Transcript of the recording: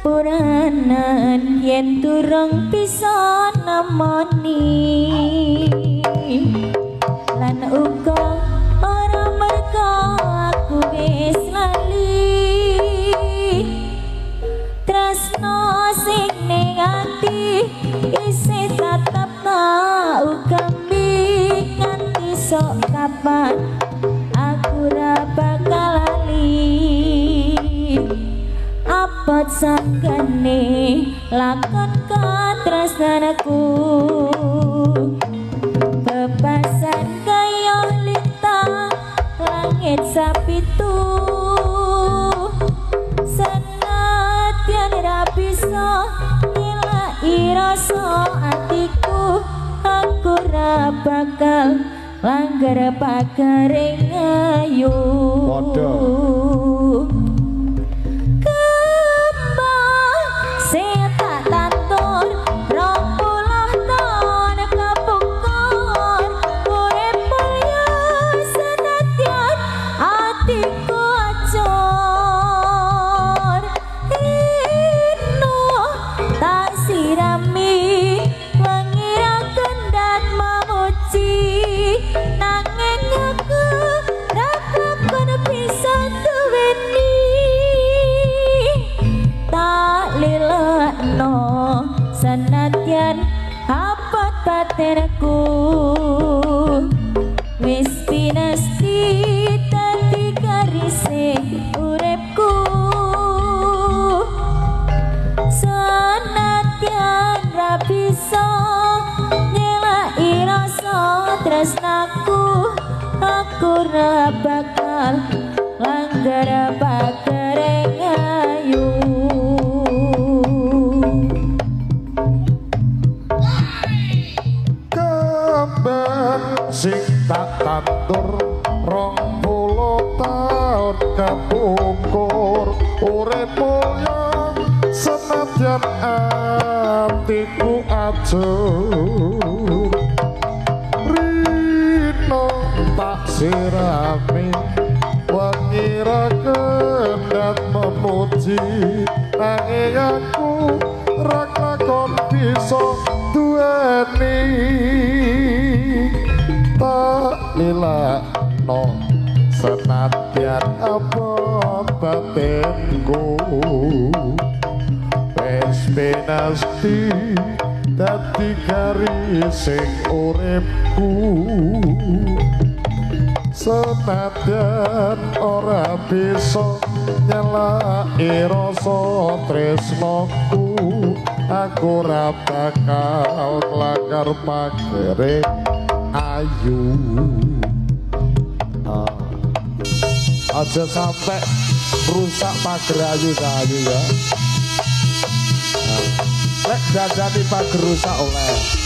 Sepuranen yen durung bisa nemoni lan uga ora mergo aku wis lali tresno sing ning ati isih tetep tak ugemi nganti sok kapan aku ra bakal lali apot sanggane lakon katresnanku bebasan kaya lintang langit sapitu senadyan ra bisa nilai rasa atiku aku ra bakal langgar pagering ayu. Padha kembang sing tak tandur 20 taun kepungkur urip mulya senadyan atiku acur ino tak sirami wengi ra kendhat memuji nanging aku ra lakon bisa duweni tak lilakno senadyan abot batinku wis pinasti dadi garise uripku senadyan ra bisa nyelaki rasa tresnaku aku ra bakal langgar pagering ayu. Kembang sing tak tandur 20 taun kapungkur urip mulya senadyan atiku ajur rino tak sirami wengi ra kendhat memuji nanging aku ra lakon bisa duweni tak lilakno senadyan abot batinku wis pinasti dadi garising uripku senadyan ora bisa nyelaki rasa tresnaku aku ora bakal nglanggar pagere ayu. Aja sampai rusak pager ayu ayu ya. Lek dandani pager rusak oleh.